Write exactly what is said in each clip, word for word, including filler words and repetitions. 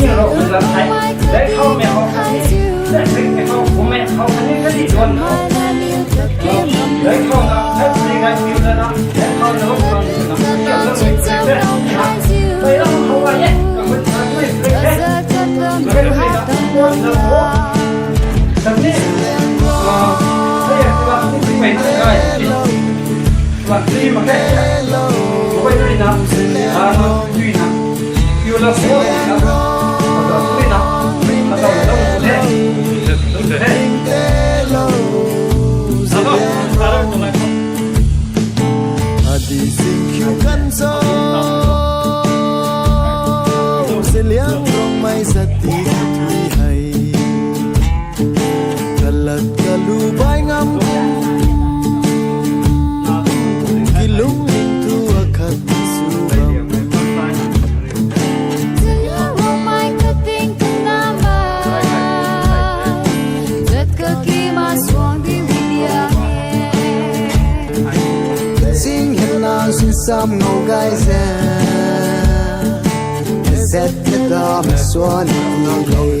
ni rau mei zan thei. Dai khou mei khou khatni, dai khou mei khou khatni khatni duan khou. Dai khou na, dai khou ni gai piu lana, dai khou na rau khang na, piu lana mei khou te. Dai lam khou ga ye, ka mei khou mei khou te. Mei khou na, duan na khou. Khatni, ah, dai khou ga ni mei na gai. Mak tui mak khe. Mak tui na, ah, mak tui na. Piu la so na. Mak tui na. Mak tui na. Mak tui na. Adi sing khiu kan so. Zeliangrong mei zat ti tui hei. Kalat kalu bai ngam. Kilung ling tu akhat su bam. Sing hen na sing sam ngau gai zen. Zet te dam suan ni lei.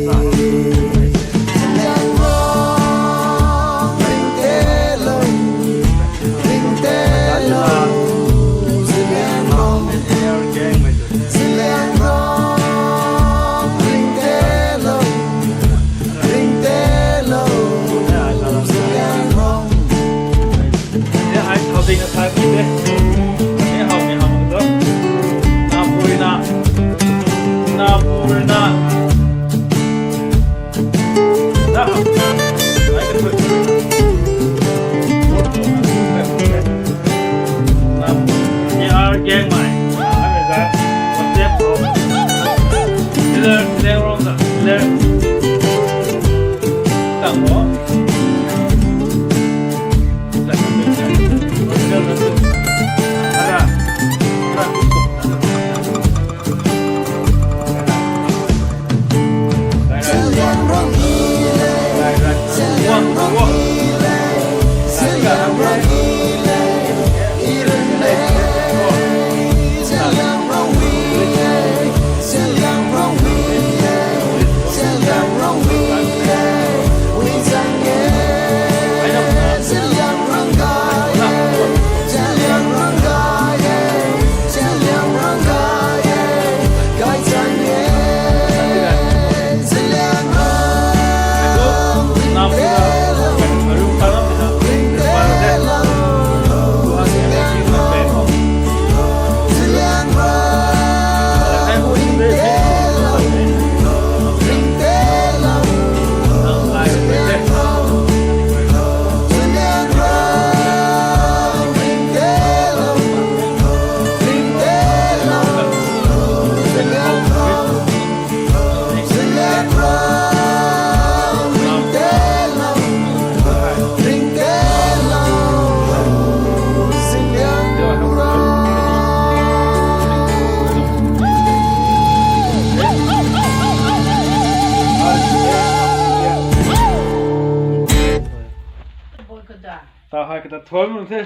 Tau hai kata thuan mun the.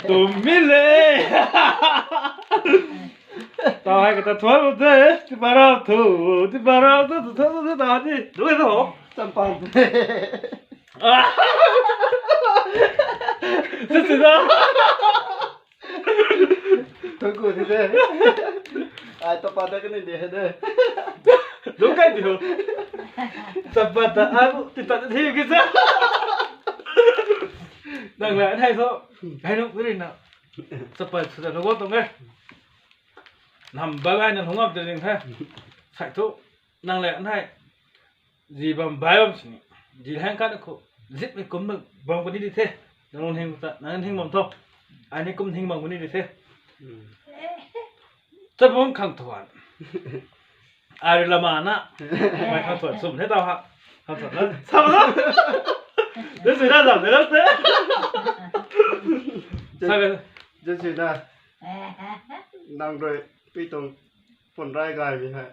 Tumile. Tau hai kata thuan mun the. Ti parau thu, ti parau thu, thu thu thu ta ni. Dui thu. Champan. Ah. Sisi da. Thunku ti de. Ai, tapa ta kani de de. Dungc kai diu. Tapa ta ai bu ti ta thi ki sa. Nang le an hei so. Hei nung ri na. Tapa su ta lou tong e. Nam ba gai na lung ap de ling the. Sai thu. Nang le an hei. Zi bam bai bam sini. Zi hang kan khou. Zip ni kum bam kani di the. Nang hing ta, nang hing bam tho. Ai ni kum hing bam kani di the. Tabung khang thuan. Ai lama na. Mai khang thuan sum the tau ha. Khang thuan na. Sa na. This is not the. Sa na. This is not. Nang rui pui tuang phone rai gai mi hai.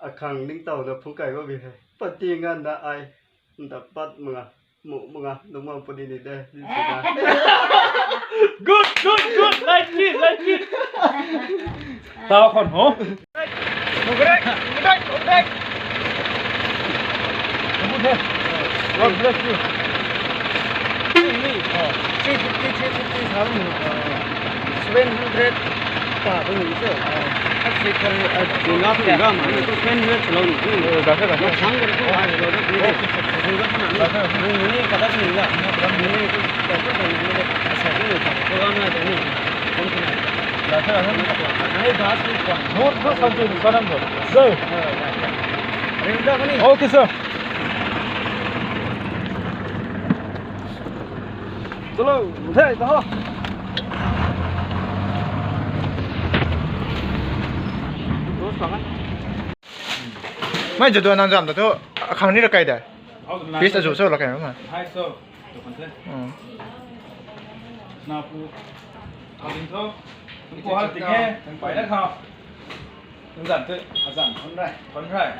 Akhang ningtow na phung kai bo bi he. Pati ngan na ai. Nda pat manga. Mu manga. Lungmang puni ni de. Good, good, good. Like it, like it. Tau khon ho. Mugrek, mugrek, mugrek. God bless you. Three fifty, three fifty, seven hundred. Pa, tu ni se. Actually, kar, ah, tu nga, tu nga ma, tu friend ni chalou ni. Eh, da sa, da sa. Yang sang kar ko, ah, chalou ni. Da sa, da sa. Ni, ni, ni, kada ni la. Ni, ni, tu, tu, tu, ni, ni, asa ni, tu, tu, tu, na, tu, ni. Kom tu na. Da sa, da sa. Ni, da sa, ni, kom. Note, note, something, something. Go. Ah, da, da. Ring da ko ni. Okay, sir. Chalo, hey, taho. Mai jadu nang jam da tu, akhang ni rakai da. Fish azu so rakai ma. Hai so. Hmm. Napu. Aling tho. Ko hal ting e, pai na kha. Nzan tu, azan thon rai. Thon rai.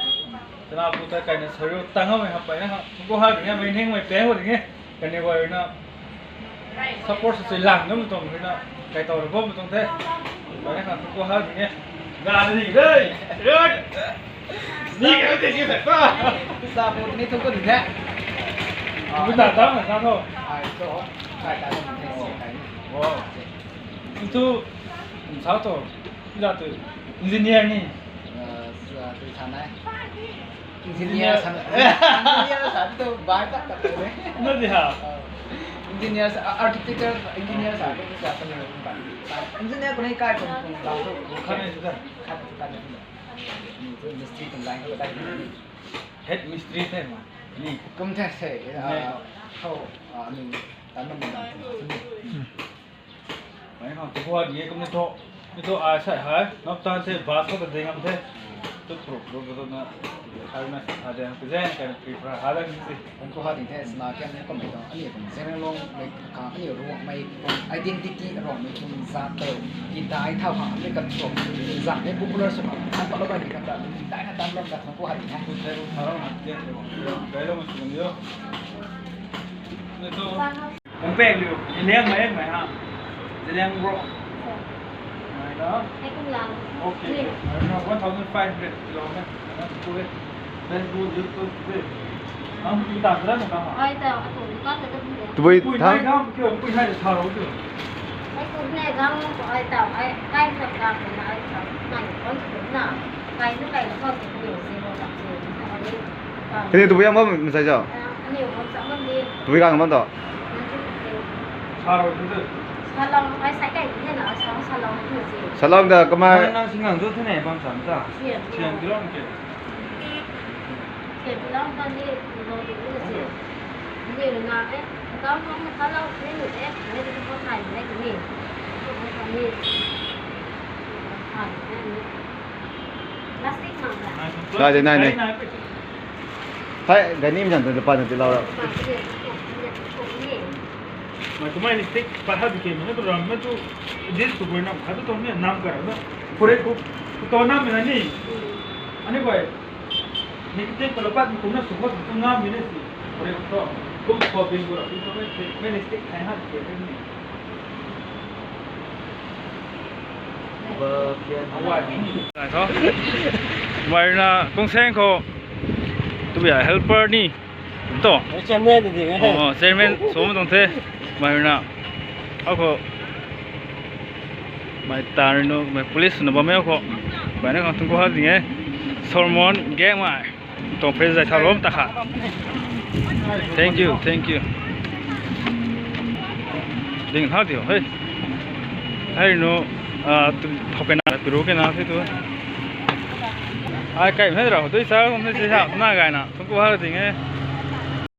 Tana pu ta kaina saru tang hau mei hap pai na ha. Ko hal ting e, mei ning mei peng ho ting e. Kani guay na. Support sa lang ngam tuang na. Kai tau bom tuang the. Pai na ha ko hal ting e. Ga ni dei. Rut. Ni ka te ki ta. Support ni tu ko ni the. Ku ta ta na sa tho. Ai so. Kai ta ni the. Wow. Itu, sa tho. Ila tu engineer ni. Eh, sa tu sana. Engineer sana. Engineer sana tu bai tak tak tu ni. No di ha. Engineer sa, architecture, engineer sa tu sa sana. Engineer ko ni kai ko ko la tu. Kane tu da. Khat tu kane tu. Ni tu mistri tu line ko kai. Head mistri the ma. Ni. Kum the se. Ni. Ah, how, ah, ni. Tanam ni. Mai khang tu hua di e kum ni tho. Ni tho ai sai hai. Nop tan the bus ko ta ding am the. Tu pro pro pro na. Hai na sa de. Ka zen ka pri pra ha da ni si. Kum ko ha di the sna kya ni kum ni tho. Ani kum zen long mei ka ani rong mei kum identity rong mei kum za to. Ki dai thau ha ni ka tho. Za ni popular so. Ang pa lo ba ni ka ta. Dai na tan long ka kum ko ha di the. Ku the ku tha lo na de. Dai lo ma su ni yo. Ni tho. Kung pek liu, Zeliang mei mei ha. Zeliang bro. Mei da. Hei kum lang. Okay. Ni. I don't know, one thousand five hundred kilo mei. That's good. That's good, that's good. Ang kita kira na kama. Ai ta, atu ka ta ta. Tubui pui tha. Hai gam kyo, pui hai sa ro kyo. Ai tu ne gam ko ai ta, ai kai ta ka na ai ta. Nai kon tu na. Kai tu kai ko tu ni si ro ta si. Kini tubui ang bam masai jao. Tubui kang bam to. Salong da kamai. Nang singang tu thune bam sam ta. Sian kilo ke. Nai de nai ne. Hai, gani mi jan tu pa na ti lau ra. Mai kumai ni stick pat ha di ke, mei tu ram mei tu dis tu boi nam kha tu tong ni nam kar na. Pure ku, ku to nam na ni. Ani boi. Ni stick pala pat ni kum na su ko tu ngam ni si. Pure ku to. Kum khou bin gu rau, bin khou mei, mei ni stick thai han ke, bin ni. Ba, pian. Awai. Nai tho. Mei na kung seng khou. Tu bia helper ni. To. Chairman ni ding e. Oh, chairman, so ma tuang the. Mei na. Akhou. Mei tar nu, mei police na bam e khou. Mei na khang tuang khou ha ding e. Solomon Gaengmei. Tuang phase zai thalom ta kha. Thank you, thank you. Ding ha diu, hey. Hei nu, ah, tu, thau kena, tu ru kena, the tu. Ai, kai mei rau, tu sa, kum ni si sa, na gai na, tuang khou ha ding e.